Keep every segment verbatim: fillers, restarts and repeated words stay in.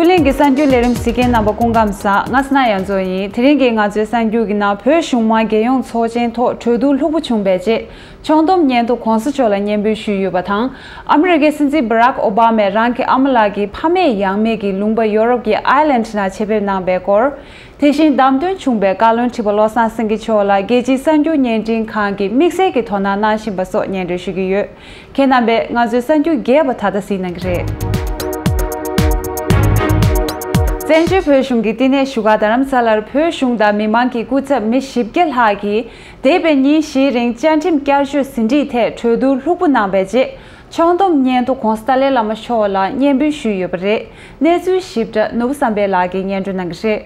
གླིང་གི་གསར་འགྱུར་ལས་རིམ་གཟིགས་མཁན་རྣམ་པ་སྐུ་ཁམས་བཟང་། ང་སྣ་ཡང་རྫོགས་ཡིན། དེ་རིང་གི་ང་ཚོའི་གསར་འགྱུར་གྱི་ནང་བོད་གཞུང་མང་རྒྱལ་ཡོངས་ཚོགས་ཆེན་ཐོག་གྲོས་བསྡུར་ལྷུག་པོ་བྱུང་བའི་རྗེས། ཕྱོགས་བསྡོམས་སྙན་ཐོ་གོང་ས་མཆོག་ལ་སྙན་འབུལ་ཞུས་ཡོད་པ་དང་། ཨ་མི་རི་ཀའི་སྲིད་འཛིན་བྷ་རག་ཨོ་བྷ་མས་རང་གི་ཨ་མ་ལགས་ཀྱི་ཕ་མེས་ཡང་མེས་ཀྱི་ལུང་པ་ཡོ་རོབ་ཀྱི་ཨའི་ལན་ནང་ཆེད་ཕེབས་གནང་བའི་སྐོར། དེ་བཞིན་བདམས་ཐོན་བྱུང་བའི་བཀའ་བློན་ཁྲི་པ་བློ་བཟང་སེང་གེ་མཆོག་ལ་རྒྱལ་སྤྱིའི་གསར་འགྱུར་བརྙན་འཕྲིན་ཁང་གིས་དམིགས་བསལ་གྱི་དོ་སྣང་གནང་བཞིན་པ་སོགས་སྙན་སྒྲོན་ཞུ་གི་ཡོད། ཁྱེད་རྣམ་པས་ང་ཚོའི་གསར་འགྱུར་རྒྱས་པ་ད་ལྟ་གཟིགས་གནང་གི་རེད། བཙན་བྱོལ་བོད་གཞུང་གི་བསྟི་གནས་བཞུགས་སྒར་རྡ་རམ་ས་ལར་བོད་གཞུང་དང་མི་མང་གི་སྐུ་ཚབ་མི་བཞི་བརྒྱ་ལྷག་གིས་འདས་པའི་ཉིན་བཞིའི་རིང་བཅའ་ཁྲིམས་བསྐྱར་བཅོས་ཟིན་བྲིས་ཐད་གྲོས་བསྡུར་ལྷུག་པོ་གནང་བའི་རྗེས། ཕྱོགས་བསྡོམས་སྙན་ཐོ་གོང་ས་ཏཱ་ལའི་བླ་མ་མཆོག་ལ་སྙན་འབུལ་ཞུས་ཡོད་པ་རེད། གནས་ཚུལ་ཞིབ་ཕྲ་ནོར་བུ་བསམ་འཕེལ་ལགས་ཀྱིས་སྙན་སྒྲོན་གནང་གི་རེད།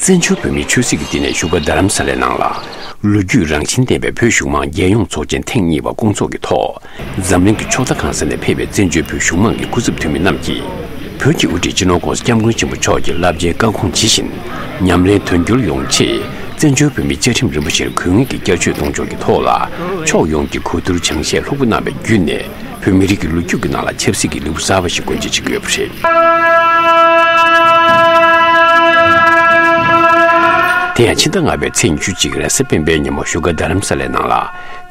བཙན་བྱོལ་བོད་མིའི་ཆོས་སྲིད་ཀྱི་བསྟི་གནས་བཞུགས་སྒར་རྡ་རམ་ས་ལའི་ནང་ལ། ལོ་རྒྱུས་རང་བཞིན་ལྡན་པའི་བོད་གཞུང་མང་རྒྱལ་ཡོངས་ཚོགས་ཆེན་ཐེངས་གཉིས་པ་སྐོང་ཚོགས་ཀྱི་ཐོག་འཛམ་གླིང་གི་ཕྱོགས་མཐའ་གང་ས་ནས་ཕེབས་པའི་བཙན་བྱོལ་བོད་གཞུང་མང་གི་སྐུ་ཚབ་འཐུས་མི་རྣམས་ཀྱིས། བོད་ཀྱི་དབུ་ཁྲིད་སྤྱི་ནོར་༸གོང་ས་༸སྐྱབས་མགོན་ཆེན་པོ་མཆོག་གི་བསླབ་བྱའི་བཀའ་དགོངས་ཇི་བཞིན་ཉམས་ལེན་དོན་འགྱུར་ཡོང་ཆེད། བཙན་བྱོལ་བོད་མིའི་བཅའ་ཁྲིམས་རིན་པོ་ཆེར་དགོས་ངེས་ཀྱི་བསྐྱར་བཅོས་གཏོང་ཕྱོགས་ཀྱི་ཐོག་ལ། ཕྱོགས་ཡོངས་ཀྱི་གོ་བསྡུར་སྦྱང་བཤད་ལྷུག་པོ་གནང་བའི་བརྒྱུད་ནས། བོད་མི་རིགས་ཀྱི་ལོ་རྒྱུས་ཀྱི་ནང་ལ་ཆབ་སྲིད་ཀྱི་ལེའུ་གསར་པ་ཞིག་སྒོ་འབྱེད་བྱེད་ཀྱི་ཡོད་པ་རེད། དེ་ཡང་ཕྱི་ཟླ་ལྔ་པའི་ཚེས་ཉི་ཤུ་གཅིག་རེས་གཟའ་སྤེན་པའི་ཉིན་མོ་བཞུགས་སྒར་རྡ་རམ་ས་ལའི་ནང་ལ།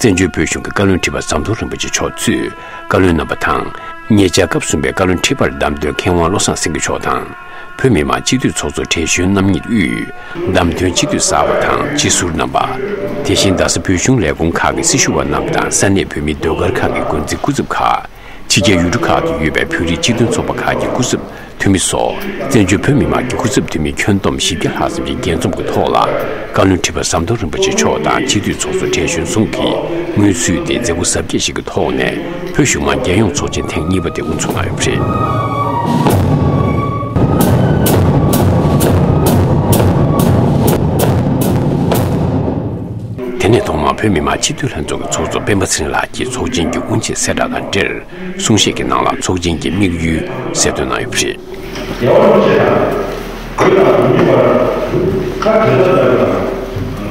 བཙན་བྱོལ་བོད་གཞུང་གི་བཀའ་བློན་ཁྲི་པ་ཟམ་གདོང་རིན་པོ་ཆེ་མཆོག་གཙོས་བཀའ་བློན་རྣམ་པ་དང་། ཉེ་ཆར་སྐབས་གསུམ་པའི་བཀའ་བློན་ཁྲི་པར་བདམས་ཐོན་མཁས་དབང་བློ་བཟང་སེང་གེ་མཆོག་དང་། བོད་མི་མང་སྤྱི་འཐུས་ཚོགས་གཙོ་བགྲེས་གཞོན་རྣམ་གཉིས་དབུས། བདམས་ཐོན་སྤྱི་འཐུས་གསར་པ་དང་སྤྱི་ཟུར་རྣམ་པ། དེ་བཞིན་རྡ་ས་བོད་གཞུང་ལས་ཁུངས་ཁག་གི་སྲི་ཞུ་བ་རྣམས་དང་ས་གནས་བོད་མིའི་ཟློས་གར་ཁང་གི་འགོ་འཛིན་སྐུ་ཚབ་ཁག་ཕྱི་རྒྱལ་ཡུལ་གྲུ་ཁག་ཏུ་ཡོད་པའི་བོད་རིགས་སྤྱི་མཐུན་ཚོགས་པ་ཁག་གི་སྐུ་ཚབ་འཐུས་མི་སོགས། བཙན་བྱོལ་བོད་མི་མང་གི་སྐུ་ཚབ་འཐུས་མི་ཁྱོན་བསྡོམས་བཞི་བརྒྱ་ལྷག་ཙམ་གྱི་རྒྱས་འཛོམས་ཀྱི་ཐོག་ལ། བཀའ་བློན་ཁྲི་པ་ཟམ་གདོང་རིན་པོ་ཆེ་མཆོག་དང་སྤྱི་འཐུས་ཚོགས་གཙོ་བགྲེས་གཞོན་ཟུང་གིས་དངོས་སུ་དེ་མཛད་སྒོ་གཟབ་རྒྱས་ཤིག་གི་ཐོག་ནས། བོད་གཞུང་མང་རྒྱལ་ཡོངས་ཚོགས་ཆེན་ཐེངས་གཉིས་པ་དེ་དབུ་འཛུགས་གནང་ཡོད་པ་རེད། དེ་ནས་ཐོག་མར་བོད་མི་མང་སྤྱི་འཐུས་ལྷན་ཚོགས་ཀྱི་ཚོགས་གཙོ་སྤེན་པ་ཚེ་རིང་ལགས་ཀྱིས་ཚོགས་ཆེན་གྱི་དབུ་འབྱེད་གསལ་བསྒྲགས་དང་འབྲེལ། གསུང་བཤད་ཀྱི་ནང་ལ་ཚོགས་ཆེན་གྱི་དམིགས་ཡུལ་གསལ་སྟོན་གནང་ཡོད་པ་རེད། རྒྱལ་བ་རིན་པོ་ཆེ་དང་། བོད་དང་བོད་མིའི་བར་ཁ་བྲལ་ས་ལྟ་བུ་དང་།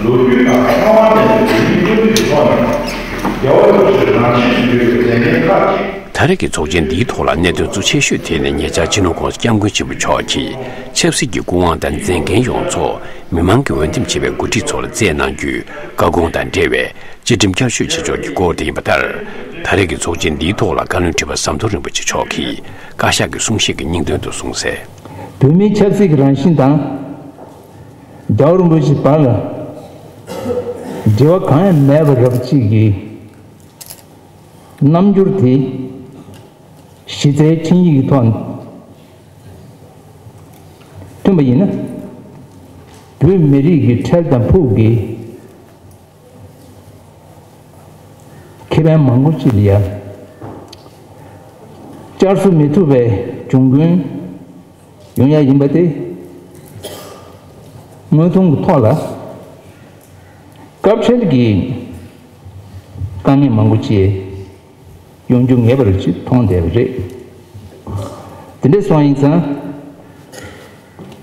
ལོ་རྒྱུས་དང་ལྷ་དབང་ལྡན་པའི་བོད་མིའི་བཀོད་སྒྲིག་གི་ཐོག་ནས་རྒྱལ་བ་རིན་པོ་ཆེ་རང་ཆས་སུ་གྱུར་པའི་ལས་འགན་ཁག་ཅིག་ད་རེས་ཀྱི་ཚོགས་ཆེན་འདིའི་ཐོག་ལ་གནད་དོན་གཙོ་ཆེ་ཤོས་དེ་ནི་ཉེ་ཆར་སྤྱི་ནོར་༸གོང་ས་༸སྐྱབས་མགོན་ཆེན་པོ་མཆོག་གིས་ཆབ་སྲིད་ཀྱི་སྐུ་དབང་དང་མཛད་འགན་ཡོངས་རྫོགས་མི་མང་གིས་འོས་འདེམས་བྱས་པའི་འགོ་ཁྲིད་ཚོ་ལ་བསྩལ་གནང་རྒྱུའི་བཀའ་དགོངས་དང་འབྲེལ་བའི་བཅའ་ཁྲིམས་བསྐྱར་བཅོས་བྱེད་ཕྱོགས་ཀྱི་སྐོར་དེ་ཡིན་པ་ལྟར། ད་རེས་ཀྱི་ཚོགས་ཆེན་འདིའི་ཐོག་ལ་བཀའ་བློན་ཁྲི་པ་ཟམ་གདོང་རིན་པོ་ཆེ་མཆོག་གིས་བཀའ་ཤག་གི་གསུང་བཤད་ཀྱི་སྙིང་དོན་དུ་གསུངས་གསལ། བོད་མིའི་ཆབ་སྲིད་ཀྱི་རང་བཞིན་དང་། རྒྱལ་བ་རིན་པོ་ཆེའི་བར་ལ་འབྲེལ་བ་གང་ཡང་མེད་པ་རབ་ཅིག་གི་རྣམ་འགྱུར་དེ་གཞི་རྩའི་ཆིངས་ཡིག་གི་ཐོག་ནས་མཐུན་པ་ཡིན་ན། བོད་མི་རིགས་ཀྱི་འཕྲལ་དང་ཕུགས་ཀྱི་ཁེ་ཕན་མང་པོ་ཅིག་ལ་ཡང་བསྐྱར་གསོ་མི་ཐུབ་པའི་འབྱུང་ཁུངས་ཡོང་ཡ་ཡིན་པ་དེ་དངོས་མཐོང་གི་ཐོག་ལ་སྐབས་འཕྲལ་གྱི་དཀའ་ངལ་མང་པོ་ཅིག་ཡོང་རྒྱུ་ངེས་པར་ཅིག་མཐོང་བསྡད་པ་རེད། དེ་འདྲ་སོང་ཡིན་ཙང་།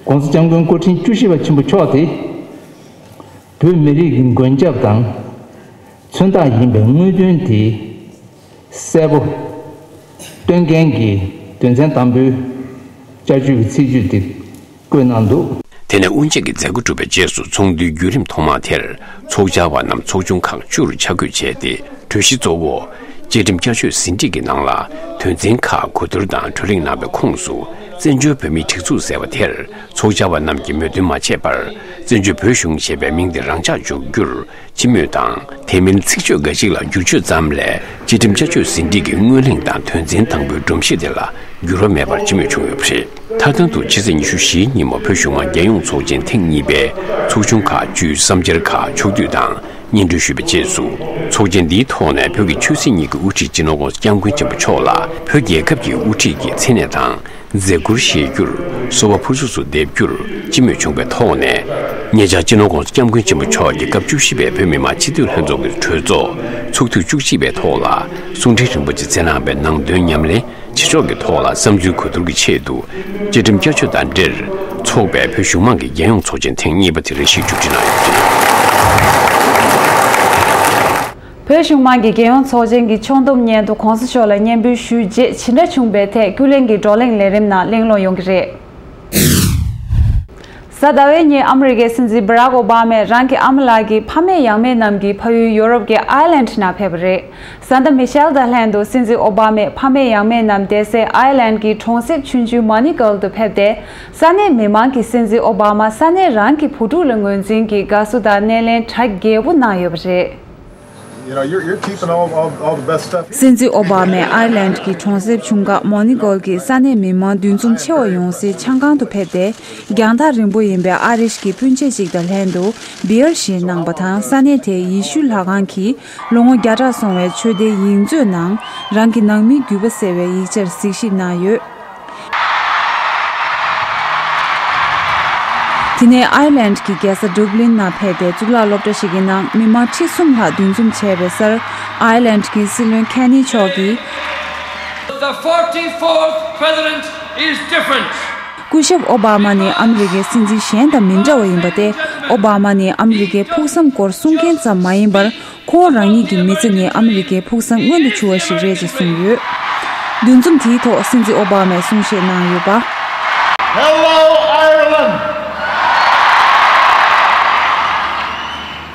༸གོང་ས་༸སྐྱབས་མགོན་སྐུ་ཕྲེང་བཅུ་བཞི་པ་ཆེན་པོ་མཆོག་དེ། བོད་མི་རིགས་ཀྱི་མགོན་སྐྱབས་དང་མཚོན་རྟགས་ཡིན་པའི་དངོས་དོན་དེ་གསལ་པོ་སྟོན་མཁན་གྱི་དོན་ཚན་དང་པོའི་བསྐྱར་བཅོས་ཀྱི་ཚིག་བརྗོད་དེ་བཀོད་གནང་འདུག་དེ་ནས་དབུ་འབྱེད་ཀྱི་མཛད་སྒོ་གྲུབ་པའི་རྗེས་སུ་ཚོགས་འདུའི་བརྒྱུད་རིམ་ཐོག་མ་དེར་ཚོགས་བཅར་བ་རྣམས་ཚོགས་ཆུང་ཁག་བཅུར་ཆ་བགོས་བྱས་ཏེ། གྲོས་གཞི་གཙོ་བོ། བཅའ་ཁྲིམས་བསྐྱར་བཅོས་ཟིན་བྲིས་ཀྱི་ནང་ལ་དོན་ཚན་ཁག་གོ་བསྡུར་དང་གྲོས་རིམ་གནང་བའི་ཁོངས་སུ། བཙན་བྱོལ་བོད་མིའི་སྒྲིག་འཛུགས་ཟེར་བ་དེར་ཚོགས་བཅར་བ་རྣམས་ཀྱིས་མོས་མཐུན་མ་བྱས་པར། བཙན་བྱོལ་བོད་གཞུང་ཞེས་པའི་མིང་དེ་རང་འཇགས་འཇོག་རྒྱུར་སྤྱི་མོས་དང་། དེ་མིན་ཚིག་བརྗོད་འགའ་ཞིག་ལ་འགྱུར་བཅོས་ཙམ་ལས། བཅའ་ཁྲིམས་བསྐྱར་བཅོས་ཟིན་བྲིས་ཀྱི་སྔོན་གླེང་དང་དོན་ཚན་དང་པོའི་སྒྲོམ་གཞི་དེ་ལ་འགྱུར་བ་མེད་པར་སྤྱི་མོས་བྱུང་ཡོད་པ་རེད། མཐའ་དོན་དུ་ཕྱི་ཚེས་ཉི་ཤུ་བཞིའི་ཉིན་མོ་བོད་གཞུང་མང་རྒྱལ་ཡོངས་ཚོགས་ཆེན་ཐེངས་གཉིས་པའི་ཚོགས་ཆུང་ཁག་བཅུའི་བསམ་འཆར་ཁག་ཕྱོགས་བསྡུས་དང་སྙན་སྒྲོན་ཞུས་པའི་རྗེས་སུ། ཚོགས་ཆེན་འདིའི་ཐོག་ནས་བོད་ཀྱི་ཆོས་སྲིད་གཉིས་ཀྱི་དབུ་ཁྲིད་སྤྱི་ནོར་༸གོང་ས་༸སྐྱབས་མགོན་ཆེན་པོ་མཆོག་ལ་བོད་རྒྱལ་ཁབ་ཀྱི་དབུ་ཁྲིད་ཀྱི་མཚན་གནས་དང་མཛད་ཁུར་བཞེས་རྒྱུར་གསོལ་བ་ཕུར་ཚུགས་སུ་འདེབས་རྒྱུར་སྤྱི་མོས་བྱུང་བའི་ཐོག་ནས། ཉེ་ཆར་སྤྱི་ནོར་༸གོང་ས་༸སྐྱབས་མགོན་ཆེན་པོ་མཆོག་གིས་སྐབས་བཅུ་བཞི་པའི་བོད་མི་མང་སྤྱི་འཐུས་ལྷན་ཚོགས་ཀྱི་གྲོས་ཚོགས་ཚོགས་དུས་བཅུ་གཅིག་པའི་ཐོག་ལ་གསུང་འཕྲིན་རིན་པོ་ཆེ་སྩལ་གནང་བའི་ནང་དོན་ཉམས་ལེན་བྱེད་ཕྱོགས་ཀྱི་ཐོག་ལ་བསམ་ཚུལ་གོ་བསྡུར་གྱི་ཆེད་དུ། བཅའ་ཁྲིམས་བསྐྱར་བཅོས་དང་འབྲེལ་འཚོགས་པའི་བོད་གཞུང་མང་གི་རྒྱལ་ཡོངས་ཚོགས་ཆེན་ཐེངས་གཉིས་པ་དེ་རེ་ཞིག་མཇུག་སྒྲིལ་གནང་ཡོད་པ་རེད། བོད་གཞུང་མང་གི་རྒྱལ་ཡོངས་ཚོགས་ཆེན་གྱི་ཕྱོགས་བསྡོམས་སྙན་ཐོ་གོང་ས་མཆོག་ལ་སྙན་འབུལ་ཞུས་རྗེས་ཇི་འདྲ་བྱུང་བའི་ཐད་ཀུན་གླེང་གི་བགྲོ་གླེང་ལས་རིམ་ནང་གླེང་སློང་ཡོང་གི་རེད། གཟའ་ཟླ་བའི་ཉིན་ཨ་མི་རི་ཀའི་སྲིད་འཛིན་སྦ་རག་ཨོ་བྷ་མས་རང་གི་ཨ་མ་ལགས་ཀྱི་ཕ་མེས་ཡང་མེས་རྣམས་ཀྱི་ཕ་ཡུལ་ཡོ་རོབ་ཀྱི་ཨའི་ལན་ནང་ཕེབས་པ་རེད། བཟའ་ཟླ་མི་ཤེལ་དང་ལྷན་དུ་སྲིད་འཛིན་ཨོ་བྷ་མས་ཕ་མེས་ཡང་མེས་རྣམས་བསྡད་སའི་ཨའི་ལན་གྱི་གྲོང་གསེབ་ཆུང་ཆུང་མོ་ནི་གལ་དུ་ཕེབས་ཏེ། ས་གནས་མི་མང་གིས་སྲིད་འཛིན་ཨོ་བྷ་མ་ས་གནས་རང་གི་བུ་ཕྲུག་ལ་ངོས་འཛིན་གྱིས་དགའ་བསུ་དང་སྣེ་ལེན་གྲ་རྒྱས་པོ་གནང་ཡོད་པ་རེད། You know, you're, you're keeping all, all, all the best stuff. སྲིད་འཛིན་ཨོ་བྷ་མས་ཨའི་ལན་གྱི་གྲོང་གསེབ་ཆུང་ཁག་མོ་ནི་གོལ་གྱི་ས་གནས་མི་མང་འདུ་འཛོམས་ཆེ་བ་ཡོང་སའི་ཆང་ཁང་དུ་ཕེབས་ཏེ། རྒྱང་ཐག་རིང་པོ་ཡིན་པའི་ཨ་རིའི་སྤུན་མཆེད་ཅིག་དང་ལྷན་དུ་བི་ཡར་བཞེས་གནང་པ་དང་། ས་གནས་དེའི་ཡེ་ཤུ་ལྷ་ཁང་གི་ལོ་ངོ་བརྒྱ་ཕྲག་སོང་བའི་ཆོས་སྡེའི་ཡིག་མཛོད་ནང་རང་གི་ནང་མིའི་རྒྱུད་པ་ཟེར་བའི་ཡིག་ཆར་གཟིགས་ཞིབ་གནང་ཡོད། དེ་ནས་ཨའི་ལན་གྱི་རྒྱལ་ས་ཌུབ་ལིན་ནང་ཕེབས་ཏེ་གཙུག་ལག་སློབ་གྲྭ་ཞིག་གི་ནང་མི་མང་ཁྲི་གསུམ་ལྷག་འདུ་འཛོམས་བྱས་པའི་སར། ཨའི་ལན་གྱི་སྲིད་བློན་ཁེ་ནི་མཆོག་གིས། The forty-fourth president is different. སྐུ་ཞབས་ཨོ་བྷ་མ་ནི་ཨ་མི་རི་ཀའི་སྲིད་འཛིན་གཞན་དང་མི་འདྲ་བ་ཡིན་པ་སྟེ། ཨོ་བྷ་མ་ནི་ཨ་མི་རི་ཀའི་ཕུགས་བསམ་སྐོར་གསུང་མཁན་ཙམ་མ་ཡིན་པར། ཁོང་རང་ཉིད་ཀྱི་མི་ཚེ་ནི་ཨ་མི་རི་ཀའི་ཕུགས་བསམ་མངོན་དུ་གྱུར་བ་ཞིག་རེད་ཅེས་གསུངས་ཡོད། འདུ་འཛོམས་དེའི་ཐོག་སྲིད་འཛིན་ཨོ་བྷ་མས་གསུང་བཤད་གནང་ཡོད་པ། Hello, Ireland.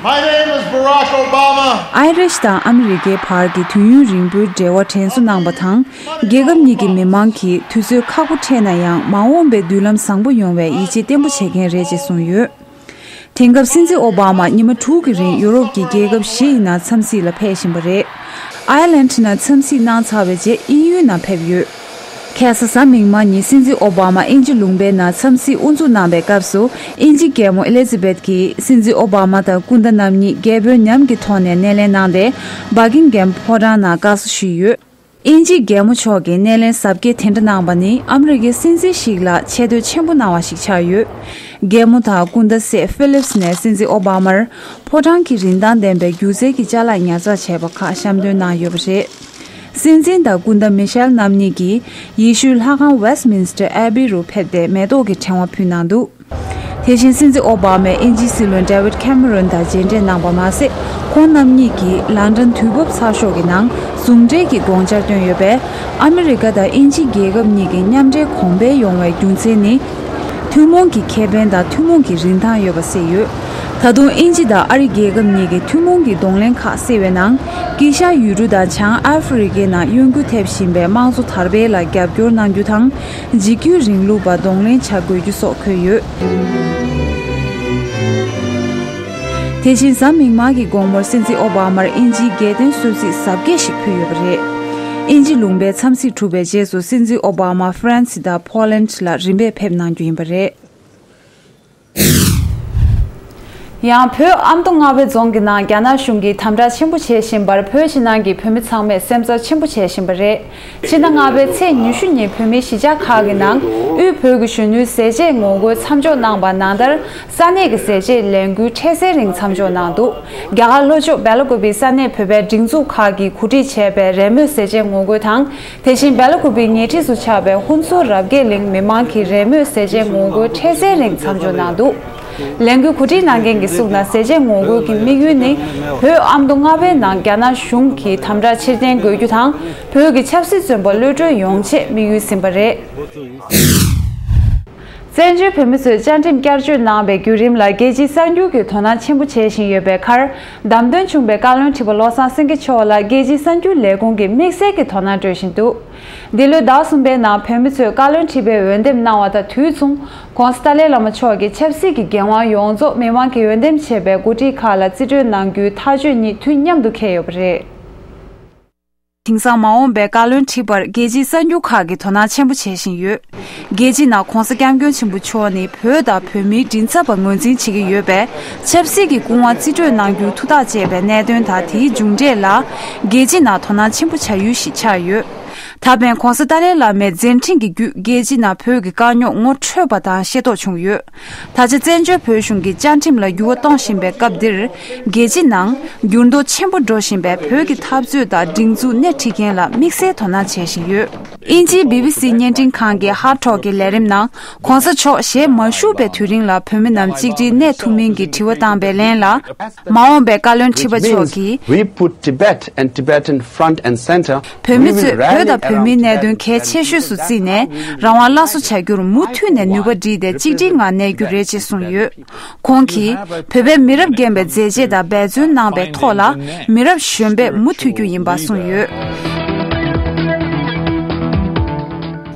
My name is Barack Obama. ཨའི་རིཤ་དང་ཨ་མི་རི་ཀའི་བར་གྱི་དུས་ཡུན་རིང་པོའི་འབྲེལ་བ་དྲན་གསོ་གནང་པ་དང་། རྒྱལ་ཁབ་གཉིས་ཀྱི་མི་མང་གིས་དུས་ཚོད་ཁག་པོ་འཕྲད་ན་ཡང་མ་འོངས་པའི་མདུན་ལམ་བཟང་པོ་ཡོང་བའི་ཡིད་ཆེས་བརྟན་པོ་བྱེད་མཁན་རེད་ཅེས་གསུངས་ཡོད། དེང་སྐབས་སྲིད་འཛིན་ཨོ་བྷ་མ་ཉི་མ་དྲུག་གི་རིང་ཡུ་རོབ་ཀྱི་རྒྱལ་ཁབ་བཞི་ཡི་ནང་འཚམས་གཟིགས་ལ་ཕེབས་བཞིན་པ་རེད། ཨའི་ལན་ནང་འཚམས་གཟིགས་གནང་ཚར་བའི་རྗེས་དབྱིན་ཡུལ་ནང་ཕེབས་ཡོད། ཁ་སང་གཟའ་མིག་དམར་ཉིན་སྲིད་འཛིན་ཨོ་བྷ་མ་དབྱིན་ཇི་ལུང་པའི་ནང་འཚམས་གཟིགས་དབུ་འཛུགས་གནང་པའི་སྐབས་སུ། དབྱིན་ཇིའི་རྒྱལ་མོ་ཨེ་ལི་ཛི་བེད་ཀྱིས་སྲིད་འཛིན་ཨོ་བྷ་མ་དང་སྐུ་ཟླ་རྣམ་གཉིས་རྒྱལ་པོའི་ཉམས་ཀྱི་ཐོག་ནས་སྣེ་ལེན་གནང་སྟེ། བྷ་ཀིང་གྷེམ་ཕོ་བྲང་ནང་དགའ་བསུ་ཞུས་ཡོད། དབྱིན་ཇིའི་རྒྱལ་མོ་མཆོག་གིས་སྣེ་ལེན་གཟབ་རྒྱས་དེ་འདྲ་གནང་བ་ནི་ཨ་མི་རི་ཀའི་སྲིད་འཛིན་ཞིག་ལ་ཆེ་བསྟོད་ཆེན་པོ་གནང་བ་ཞིག་ཆགས་ཡོད། རྒྱལ་མོ་དང་སྐུ་ཟླ་སྲས་ཧྥི་ལིབས་ནས་སྲིད་འཛིན་ཨོ་བྷ་མར་ཕོ་བྲང་གི་རིན་ཐང་ལྡན་པའི་སྒྱུ་རྩལ་གྱི་ཅ་ལག་ཉར་ཚགས་བྱས་པ་ཁག་བཤམས་སྟོན་གནང་ཡོད་པ་རེད། སྲིད་འཛིན་དང་སྐུ་ཟླ་མི་ཤེལ་རྣམ་གཉིས་ཀྱིས་ཡེ་ཤུའི་ལྷ་ཁང་ཝེ་སི་མིན་སི་ཊར་ཨེ་བྷི་རུ་ཕེབས་ཏེ་མེ་ཏོག་གི་ཕྲེང་བ་ཕུལ་གནང་འདུག། དེ་བཞིན་སྲིད་འཛིན་ཨོ་བྷ་མས་དབྱིན་ཇིའི་སྲིད་བློན་ཌེ་ཝིད་ཁེ་མེ་རོན་དང་མཇལ་འཕྲད་གནང་པ་མ་ཟད། ཁོང་རྣམ་གཉིས་ཀྱིས་ལན་ཀྲན་དུས་བབ་ཚགས་ཤོག་གི་ནང་ཟུང་འབྲེལ་གྱི་དགོངས་འཆར་བཏོན་ཡོད་པས། ཨ་མི་རི་ཀ་དང་དབྱིན་ཇི་རྒྱལ་ཁབ་གཉིས་ཀྱི་མཉམ་འབྲེལ་གོང་འཕེལ་ཡོང་བའི་རྒྱུ་མཚན་ནི། ཐུན་མོང་གི་ཁེ་ཕན་དང་ཐུན་མོང་གི་རིན་ཐང་ཡོད་པ་གསལ་ཡོད། ད་དུང་དབྱིན་ཇི་དང་ཨ་རི་རྒྱལ་ཁབ་གཉིས་ཀྱི་ཐུན་མོང་གི་གདོང་ལེན་ཁག་སེལ་བའི་ནང་། དཀྱིལ་ཤར་ཡུལ་གྲུ་དང་བྱང་ཨ་ཧྥེ་རི་ཀའི་ནང་གཡོ་འགུལ་ཐེབས་བཞིན་པའི་དམངས་གཙོ་དར་སྤེལ་ལ་རྒྱབ་སྐྱོར་གནང་རྒྱུ་དང་། འཇིགས་སྐུལ་རིང་ལུགས་པ་གདོང་ལེན་བྱ་དགོས་རྒྱུ་སོགས་འཁོད་ཡོད། དེ་བཞིན་གཟའ་མིག་དམར་གྱི་དགོང་མོར་སྲིད་འཛིན་ཨོ་བྷ་མར་དབྱིན་ཇིའི་རྒྱལ་དོན་གསོལ་ཚིགས་གཟབ་རྒྱས་ཤིག་ཕུལ་ཡོད་པ་རེད། དབྱིན་ཇི་ལུང་པའི་འཚམས་གཟིགས་གྲུབ་པའི་རྗེས་སུ་སྲིད་འཛིན་ཨོ་བྷ་མ་ཧྥ་རན་སི་དང་ཕོ་ལན་ལ་རིམ་པས་ཕེབས་གནང་རྒྱུ་ཡིན་པ་རེད། ཡང་བོད་ཨ་མདོ་རྔ་བའི་རྫོང་གི་ནང་རྒྱ་ནག་གཞུང་གིས་དམ་དྲག་ཆེན་པོ་བྱེད་བཞིན་པར་བོད་ཕྱི་ནང་གི་བོད་མི་ཚང་མས་སེམས་འཚབ་ཆེན་པོ་བྱེད་བཞིན་པ་རེད། ཕྱི་ཟླ་ལྔ་པའི་ཚེས་ཉི་ཤུ་ཉིན་བོད་མིའི་གཞིས་ཆགས་ཁག་གི་ནང་དབུས་བོད་ཀྱི་གཞོན་ནུའི་ཟས་བཅད་ངོ་རྒོལ་མཚམས་འཇོག་གནང་པ་ནང་ལྟར། ས་གནས་ཀྱི་ཟས་བཅད་ལས་འགུལ་འཕྲལ་སེལ་རིང་མཚམས་འཇོག་གནང་འདུག། རྒྱ་གར་ལྷོ་ཕྱོགས་སྦེ་ལ་ཀུ་པི་ས་གནས་བོད་པའི་སྒྲིག་འཛུགས་ཁག་གིས་གོ་སྒྲིག་བྱས་པའི་རེས་མོས་ཟས་བཅད་ངོ་རྒོལ་དང་། དེ་བཞིན་སྦེ་ལ་ཀུ་པི་ཉེ་འཁྲིས་སུ་ཆགས་པའི་ཧུན་སུར་རབ་རྒྱས་གླིང་མི་མང་གི་རེས་མོས་ཟས་བཅད་ངོ་རྒོལ་འཕྲལ་སེལ་རིང་མཚམས་འཇོག་གནང་འདུག། ལས་འགུལ་གོ་སྒྲིག་གནང་མཁན་གྱིས་གསུངས་ན། ཟས་བཅད་ངོ་རྒོལ་གྱི་དམིགས་ཡུལ་ནི། བོད་ཨ་མདོ་རྔ་བའི་ནང་རྒྱ་ནག་གཞུང་གིས་དམ་དྲག་ཕྱིར་འཐེན་དགོས་རྒྱུ་དང་། བོད་ཀྱི་ཆབ་སྲིད་བཙོན་པ་གློད་གྲོལ་ཡོང་ཆེད་དམིགས་ཡུལ་ཟིན་པ་རེད། བཙན་བྱོལ་བོད་མི་ཚོས་བཅའ་ཁྲིམས་བསྐྱར་བཅོས་གནང་བའི་བརྒྱུད་རིམ་ལ་རྒྱལ་སྤྱིའི་གསར་འགྱུར་གྱིས་དོ་སྣང་ཆེན་པོ་བྱེད་བཞིན་ཡོད་པའི་ཁར། བདམས་ཐོན་བྱུང་བའི་བཀའ་བློན་ཁྲི་པ་བློ་བཟང་སེང་གེ་མཆོག་ལ་རྒྱལ་སྤྱིའི་གསར་འགྱུར་ལས་ཁུངས་ཀྱིས་དམིགས་བསལ་གྱི་དོ་སྣང་སྤྲོད་བཞིན་འདུག། འདི་ལོའི་ཟླ་གསུམ་པའི་ནང་བོད་མི་ཚོས་བཀའ་བློན་ཁྲི་པའི་འོས་འདེམས་གནང་བ་དང་དུས་མཚུངས། ྋགོང་ས་ཏཱ་ལའི་བླ་མ་མཆོག་གིས་ཆབ་སྲིད་ཀྱི་འགན་དབང་ཡོངས་རྫོགས་མི་མང་གིས་འོས་འདེམས་བྱས་པའི་འགོ་ཁྲིད་ཁག་ལ་རྩིས་སྤྲོད་གནང་རྒྱུའི་ཐག་གཅོད་གཉིས་དུས་མཉམ་དུ་འཁེལ་ཡོད་པ་རེད། དེང་སང་མ་འོངས་པའི་བཀའ་བློན་ཁྲི་པར་རྒྱལ་སྤྱིའི་གསར་འགྱུར་ཁག་གིས་དོ་སྣང་ཆེན་པོ་བྱེད་བཞིན་ཡོད། རྒྱལ་སྤྱིའི་ནང་ྋགོང་ས་ྋསྐྱབས་མགོན་ཆེན་པོ་མཆོག་ནི་བོད་དང་བོད་མིའི་མགྲིན་ཚབ་པ་ངོས་འཛིན་བྱེད་ཀྱི་ཡོད་པས། ཆབ་སྲིད་ཀྱི་སྐུ་དབང་རྩིས་སྤྲོད་གནང་རྒྱུའི་ཐུགས་ཐག་བཅད་པའི་གནད་དོན་དང་། དེའི་མཇུག་འབྲས་ལ་རྒྱལ་སྤྱིའི་ནང་དོ་སྣང་ཆེན་པོ་བྱ་ཡུལ་ཞིག་ཆགས་ཡོད། ད་ཕན་ྋགོང་ས་ཏཱ་ལའི་བླ་མའི་མཛད་འཕྲིན་གྱི་བརྒྱུད། རྒྱལ་སྤྱིའི་ནང་བོད་ཀྱི་དཀའ་རྙོག་ངོ་འཕྲོད་པ་དང་ཤེས་རྟོགས་བྱུང་ཡོད། ད་ཆ་བཙན་བྱོལ་བོད་གཞུང་གིས་བཅའ་ཁྲིམས་ལ་འགྱུར་བ་གཏོང་བཞིན་པའི་སྐབས་འདིར། རྒྱལ་སྤྱིའི་ནང་འགྱུར་ལྡོག་ཆེན་པོ་འགྲོ་བཞིན་པའི་བོད་ཀྱི་འཐབ་རྩོད་དང་སྒྲིག་འཛུགས་སྣེ་ཁྲིད་མཁན་ལ་དམིགས་བསལ་དོ་སྣང་བྱེད་བཞིན་ཡོད། དབྱིན་ཇིའི་བི་བི་སི་བརྙན་འཕྲིན་ཁང་གི་ཧར་ཐོག་གི་ལས་རིམ་ནང་གོང་ས་མཆོག་ཞལ་མ་བཞུགས་པའི་དུས་རིང་ལ་བོད་མི་རྣམས་གཅིག་སྒྲིལ་གནས་ཐུབ་མིན་གྱི་དྲི་བ་བཏང་པའི་ལན་ལ། མ་འོངས་པའི་བཀའ་བློན་ཁྲི་པ་མཆོག་གིས། We put Tibet and Tibetan front and center. བོད་མི་ཚོས་བོད་དང་བོད་མིའི་གནད་དོན་གལ་ཆེ་ཤོས་སུ་བརྩིས་ནས་རང་དབང་སླར་གསོ་བྱ་རྒྱུར་མུ་མཐུད་ནས་ནུས་པ་བསྒྲིལ་ཏེ་གཅིག་སྒྲིལ་ངང་གནས་རྒྱུ་རེད་ཅེས་གསུངས་ཡོད། ཁོང་གིས་བོད་པའི་མི་རབས་རྒན་པའི་མཛད་རྗེས་དང་འབད་བརྩོན་གནང་པའི་ཐོག་ལ་མི་རབས་གཞོན་པས་མུ་མཐུད་རྒྱུ་ཡིན་པ་གསུངས་ཡོད།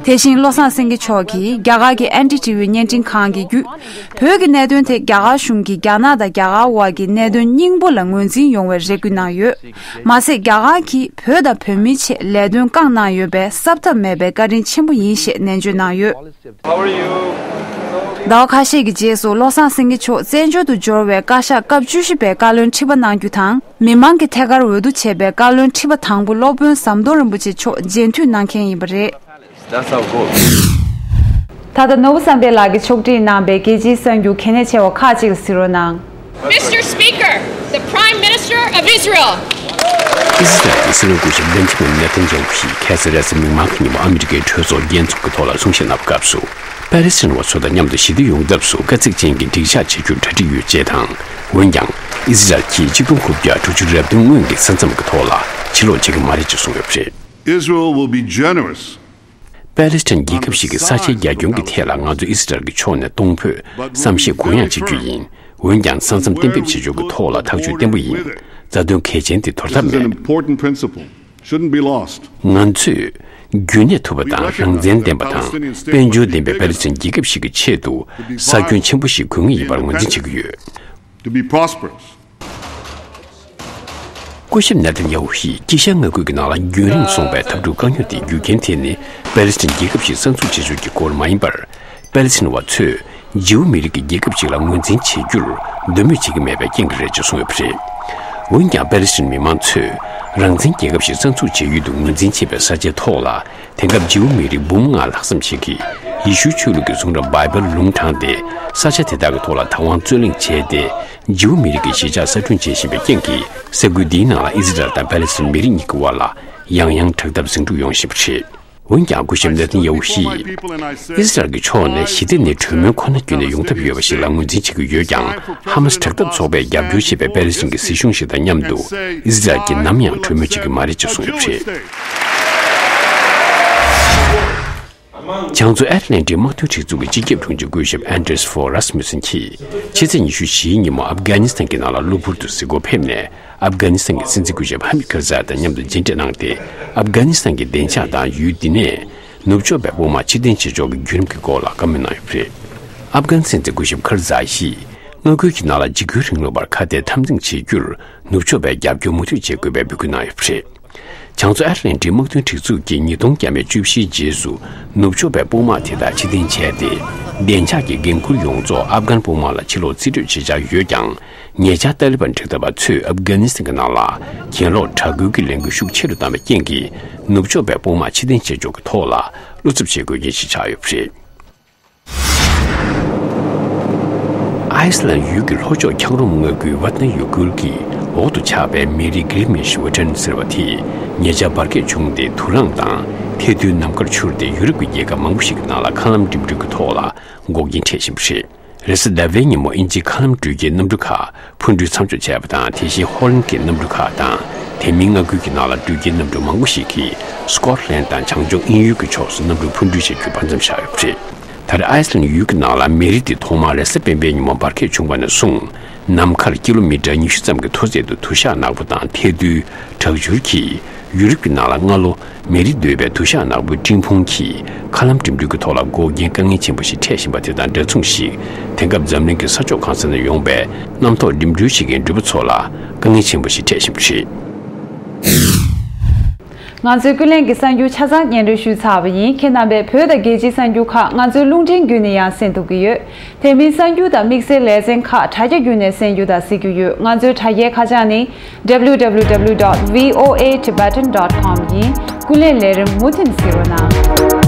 དེ་བཞིན་བློ་བཟང་སེང་གེ་མཆོག་གིས་རྒྱ་གར་གྱི་ཨེན་ཌི་ཊི་ཝི་བརྙན་འཕྲིན་ཁང་གི་བརྒྱུད། བོད་ཀྱི་གནད་དོན་དེ་རྒྱ་གར་གཞུང་གིས་རྒྱ་ནག་དང་རྒྱ་གར་དབར་གྱི་གནད་དོན་སྙིང་པོ་ལ་ངོས་འཛིན་ཡོང་བའི་རེ་སྐུལ་གནང་ཡོད། མ་ཟད། རྒྱ་གར་གྱིས་བོད་དང་བོད་མིའི་ཆེད་ལས་དོན་བསྐངས་གནང་ཡོད་པས་གསབ་ཐབས་མེད་པའི་བཀའ་དྲིན་ཆེན་པོ་ཡིན་ཞེས་ནན་བརྗོད་གནང་ཡོད། ཟླ་བ་ཁ་ཤས་ཀྱི་རྗེས་སུ་བློ་བཟང་སེང་གེ་མཆོག་བཙན་བྱོལ་དུ་འབྱོར་བའི་བཀའ་ཤག་སྐབས་བཅུ་བཞི་པའི་བཀའ་བློན་ཁྲི་པ་གནང་རྒྱུ་དང་། མི་མང་གི་ཐད་ཀར་འོས་བསྡུ་བྱས་པའི་བཀའ་བློན་ཁྲི་པ་དང་པོ་སློབ་དཔོན་ཟམ་གདོང་རིན་པོ་ཆེ་མཆོག་རྗེས་མཐུད་གནང་མཁན་ཡིན་པ་རེད། That's our goal. ད་ལྟ་ནོར་བུ་བསམ་འཕེལ་ལགས་ཀྱིས་ཕྱོགས་སྒྲིག་གནང་པའི་རྒྱལ་སྤྱིའི་གསར་འགྱུར་གལ་གནད་ཆེ་བ་ཁག་ཅིག་ལ་གཟིགས་རོགས་གནང་། Mister Speaker, the Prime Minister of Israel. ཨི་ཟི་རལ་གྱི་སྲིད་བློན་སྐུ་ཞབས་བེན་ཇི་མིན་ནེ་ཐན་ཡ་ཧུ་ཡིས་ཁ་སང་རེས་གཟའ་མིག་དམར་གྱི་ཉིན་མོ་ཨ་མི་རི་ཀའི་གྲོས་ཚོགས་རྒྱལ་ཚོགས་ཀྱི་ཐོག་ལ་གསུང་བཤད་གནང་བའི་སྐབས་སུ། པ་ལི་སི་ཐན་བ་ཚོ་དང་མཉམ་དུ་ཞི་བདེ་ཡོང་ཐབས་སུ་དཀའ་ཚེགས་ཅན་གྱི་འགྲིག་འཇགས་བྱེད་རྒྱུར་གྲ་སྒྲིག་ཡོད་ཅེས་དང་། འོན་ཀྱང་། ཨི་ཟི་རལ་གྱིས་ཆིག་སྟོང་དགུ་བརྒྱ་དྲུག་ཅུ་རེ་བདུན་སྔོན་གྱི་ས་མཚམས་ཀྱི་ཐོག་ལ་ཕྱིར་ལོག་བྱེད་ཀྱི་མ་རེད་ཅེས་གསུངས་ཡོད་པ་རེད། Israel will be generous. པ་ལི་སི་ཐན་རྒྱལ་ཁབ་ཞིག་གི་ས་ཆའི་རྒྱ་ཁྱོན་གྱི་ཐད་ལ་ང་ཚོ་ཨི་སི་རལ་གྱི་ཕྱོགས་ནས་གཏོང་ཕོད་བསམ་ཤེས་གུ་ཡངས་བྱེད་རྒྱུ་ཡིན། འོན་ཀྱང་ས་མཚམས་གཏན་འབེབས་བྱེད་ཕྱོགས་ཀྱི་ཐོག་ལ་ཐག་གཅོད་བརྟན་པོ་ཡིན། རྩ་དོན་གལ་ཆེན་དེ་དོར་ཐབས་It's an མེད། Important principle. Shouldn't be lost. ང་ཚོས་རྒྱུན་གནས་ཐུབ་པ་དང་རང་བཙན་ལྡན་པ་དང་དཔལ་འབྱོར་ལྡན་པའི་པ་ལི་སི་ཐན་རྒྱལ་ཁབ་ཞིག་གི་ཆེད་དུ་ས་ཁྱོན་ཆེན་པོ་ཞིག་དགོས་ངེས་ཡིན་པར་ངོས་འཛིན་བྱེད་ཀྱི་ཡོད། To be prosperous. སྐུ་ཞབས་ནེ་ཐན་ཡ་ཧུ་ཡིས་དཀྱིལ་ཤར་མངའ་ཁུལ་གྱི་ནང་ལ་རྒྱུན་རིང་སོང་པའི་འཐབ་འཁྲུག་དཀའ་རྙོག་དེའི་རྒྱུ་རྐྱེན་དེ་ནི་པ་ལི་སི་ཐན་རྒྱལ་ཁབ་ཞིག་གསར་འཛུགས་བྱེད་ཕྱོགས་ཀྱི་སྐོར་མ་ཡིན་པར། པ་ལི་སི་ཐན་བ་ཚོས་འཇིའུ་མི་རིགས་ཀྱི་རྒྱལ་ཁབ་ཅིག་ལ་ངོས་འཛིན་བྱེད་རྒྱུར་འདོད་མོས་བྱེད་ཀྱི་མེད་པའི་རྐྱེན་གྱིས་རེད་ཅེས་གསུངས་ཡོད་པ་རེད། འོན་ཀྱང་པ་ལི་སི་ཐན་མི་མང་ཚོས་རང་བཙན་རྒྱལ་ཁབ་ཞིག་གསར་འཛུགས་བྱེད་ཡུལ་དུ་ངོས་འཛིན་བྱེད་པའི་ས་ཆའི་ཐོག་ལ་དེང་སྐབས་འཇིའུ་མི་རིགས་འབུམ་ལྔ་ལྷག་ཙམ་ཞིག་གིས་ཡེ་ཤུའི་ཆོས་ལུགས་ཀྱི་གསུང་རབ་བྷའི་བལ་ལུང་དྲངས་ཏེ་ས་ཆ་དེ་དག་གི་ཐོག་ལ་བདག་དབང་རྩོད་གླེང་བྱས་ཏེ་འཇིའུ་མི་རིགས་ཀྱི་གཞིས་ཆགས་གསར་སྐྲུན་བྱེད་བཞིན་པའི་རྐྱེན་གྱིས་ས་ཁུལ་འདིའི་ནང་ལ་ཨི་ཟི་རལ་དང་པ་ལི་སི་ཐན་མི་རིགས་གཉིས་ཀྱི་དབར་ལ་ཡང་ཡང་དྲག་འཐབ་ཟིང་འཁྲུག་ཡོང་བཞིན་པ་རེད། འོན་ཀྱང་སྐུ་ཞབས་ནེ་ཐན་ཡ་ཧུ་ཡིས། ཨི་སི་རལ་གྱི་ཕྱོགས་ནས་ཞི་བདེ་ནི་གྲོས་མོལ་ཁོ་ན་བརྒྱུད་ནས་ཡོང་ཐབས་ཡོད་པ་ཞིག་ལ་ངོས་འཛིན་བྱེད་ཀྱི་ཡོད་ཀྱང་། ཧ་མ་སི་དྲག་འཐབ་ཚོགས་པས་རྒྱབ་སྐྱོར་བྱེད་པའི་པེ་ལི་སིན་གྱི་སྲིད་གཞུང་ཞིག་དང་མཉམ་དུ་ཨི་སི་རལ་གྱིས་ནམ་ཡང་གྲོས་མོལ་བྱེད་ཀྱི་མ་རེད་ཅེས་གསུངས་ཡོད་པ་རེད། བྱང་མཚོ་ཨེཊ་ལན་ཊིག་དམག་དོན་སྒྲིག་འཛུགས་ཀྱི་སྤྱི་ཁྱབ་དྲུང་ཆེ་སྐུ་ཞབས་ཨན་ཌི་རེས་ཧྥོ་རཱ་སི་མུ་སན་གྱིས་ཕྱི་ཚེས་ཉི་ཤུ་བཞིའི་ཉིན་མོ་ཨབ་གྷ་ནི་སི་ཐན་གྱི་ནང་ལ་གློ་བུར་དུ་གཟིགས་སྐོར་ཕེབས་ནས། ཨབ་གྷ་ནི་སི་ཐན་གྱི་སྲིད་འཛིན་སྐུ་ཞབས་ཧ་མིད་ཁར་ཛའི་དང་མཉམ་དུ་མཇལ་འཕྲད་གནང་སྟེ། ཨབ་གྷ་ནི་སི་ཐན་གྱི་བདེ་འཇགས་དང་ཡུལ་འདི་ནས་ནུབ་ཕྱོགས་པའི་དཔུང་དམག་ཕྱིར་འཐེན་བྱེད་ཕྱོགས་ཀྱི་བརྒྱུད་རིམ་གྱི་སྐོར་ལ་བཀའ་མོལ་གནང་ཡོད་པ་རེད། ཨབ་གྷ་ནི་སི་ཐན་སྲིད་འཛིན་སྐུ་ཞབས་ཁར་ཛའི་ཡིས་མངའ་ཁུལ་གྱི་ནང་ལ་འཇིགས་སྐུལ་རིང་ལུགས་པར་ཁ་གཏད་འཐབ་འཛིང་བྱེད་རྒྱུར་ནུབ་ཕྱོགས་པས་རྒྱབ་སྐྱོར་མུ་མཐུད་བྱེད་དགོས་པའི་འབོད་སྐུལ་གནང་ཡོད་པ་རེད། བྱང་མཚོ་ཨེཊ་ལན་ཊིག་དམག་དོན་སྒྲིག་འཛུགས་ཀྱིས་ཉིས་སྟོང་བརྒྱ་མེད་བཅུ་བཞིའི་རྗེས་སུ་ནུབ་ཕྱོགས་པའི་དཔུང་དམག་དེ་དག་ཕྱིར་འཐེན་བྱས་ཏེ། བདེ་འཇགས་ཀྱི་འགན་འཁུར་ཡོངས་རྫོགས་ཨབ་གྷན་དཔུང་དམག་ལ་ཕྱིར་ལོག་རྩིས་སྤྲོད་བྱེད་འཆར་ཡོད་ཀྱང་། ཉེ་ཆར་ཏཱ་ལི་བན་འཁྲུག་འཐབ་པ་ཚོས་ཨབ་གྷ་ནི་སི་ཐན་གྱི་ནང་ལ་གྱེན་ལོག་དྲག་རྒོལ་གྱི་ལས་འགུལ་ཤུགས་ཆེ་རུ་བཏང་བའི་རྐྱེན་གྱིས། ནུབ་ཕྱོགས་པའི་དཔུང་དམག་ཕྱིར་འཐེན་བྱེད་ཕྱོགས་ཀྱི་ཐོག་ལ་བློ་འཚབ་བྱེད་དགོས་རྐྱེན་ཞིག་ཆགས་ཡོད་པ་རེད། ཨའི་སི་ལན་ཡུལ་གྱི་ལྷོ་ཕྱོགས་འཁྱགས་རོམ་མངའ་ཁུལ་ཝཱ་ཏན་ཡུ་ཀུལ་གྱི་འོག་ཏུ་ཆགས་པའི་མེ་རི་གྷི་རི་མེ་ཤི་ཝེ་ཏན་ཟེར་བ་དེས་ཉེ་ཆར་འབར་གས་བྱུང་སྟེ་དུག་རླངས་དང་ཐལ་རྡུལ་ནམ་མཁར་འཕྱུར་ཏེ་ཡུ་རོབ་ཀྱི་རྒྱལ་ཁབ་མང་པོ་ཞིག་གི་ནང་ལ་མཁའ་ལམ་འགྲིམ་འགྲུལ་གྱི་ཐོག་ལ་འགོག་རྐྱེན་འཕྲད་བཞིན་པ་རེད། རེས་གཟའ་ཟླ་བའི་ཉིན་མོ་དབྱིན་ཇིའི་མཁའ་ལམ་འགྲུལ་སྐྱེལ་གནམ་གྲུ་ཁག་འཕུར་འགྲུལ་མཚམས་འཇོག་བྱས་པ་དང་། དེ་བཞིན་ཧོ་ལན་གྱི་གནམ་གྲུ་ཁག་དང་། དེ་མིན་མངའ་ཁུལ་གྱི་ནང་ལ་འགྲུལ་སྐྱེལ་གནམ་གྲུ་མང་པོ་ཞིག་གིས་སྐོཊ་ལན་དང་བྱང་ཕྱོགས་དབྱིན་ཡུལ་གྱི་ཕྱོགས་སུ་གནམ་གྲུ་འཕུར་འགྲུལ་བྱེད་རྒྱུའི་བར་མཚམས་བཞག་ཡོད་པ་རེད། ད་རེས་ཨའི་སི་ལན་ཡུལ་གྱི་ནང་ལ་མེ་རི་དེ་ཐོག་མར་རེས་གཟའ་སྤེན་པའི་ཉིན་མོ་འབར་གས་བྱུང་བ་ནས་བཟུང་། ནམ་མཁར་ཀི་ལོ་མི་ཊར་ཉི་ཤུ་ཙམ་གྱི་མཐོ་ཚད་དུ་དུ་ཞགས་ནག་པོ་དང་ཐལ་རྡུལ། དྲག་ཆུར་གྱིས་ཡུ་རོབ་ཀྱི་ནང་ལ་སྔ་ལོ་མེ་རི་རྡོལ་བའི་དུ་ཞགས་ནག་པོའི་སྤྲིན་ཕུང་གིས་མཁའ་ལམ་འགྲིམ་འགྲུལ་གྱི་ཐོག་ལ་འགོག་རྐྱེན་དཀའ་ངལ་ཆེན་པོ་ཞིག་འཕྲད་བཞིན་པ་དེ་དང་འདྲ་མཚུངས་ཤིག་དེང་སྐབས་འཛམ་གླིང་གི་ས་ཕྱོགས་གང་ས་ནས་ཡོང་པའི་གནམ་ཐོག་འགྲིམ་འགྲུལ་བྱེད་མཁན་འགྲུལ་པ་ཚོ་ལ་དཀའ་ངལ་ཆེན་པོ་ཞིག་འཕྲད་བཞིན་པ་རེད། ང་ཚོའི་ཀུན་གླེང་གི་གསར་འགྱུར་ཆ་ཚང་སྙན་སྒྲོན་ཞུས་ཚར་བ་ཡིན། ཁྱེད་རྣམ་པས་བོད་དང་རྒྱལ་སྤྱིའི་གསར་འགྱུར་ཁག་ང་ཚོའི་རླུང་འཕྲིན་བརྒྱུད་ནས་ཡང་གསན་ཐུབ་ཀྱི་ཡོད། དེ་མིན་གསར་འགྱུར་དང་དམིགས་བསལ་ལེ་ཚན་ཁག་དྲ་རྒྱ་བརྒྱུད་ནས་གསན་རྒྱུ་དང་གཟིགས་རྒྱུ་ཡོད། ང་ཚོའི་དྲ་རྒྱའི་ཁ་བྱང་ནི། W W W dot V O A Tibetan dot com ཡིན། ཀུན་གླེང་ལས་རིམ་མུ་མཐུད་གཟིགས་རོགས་གནང་།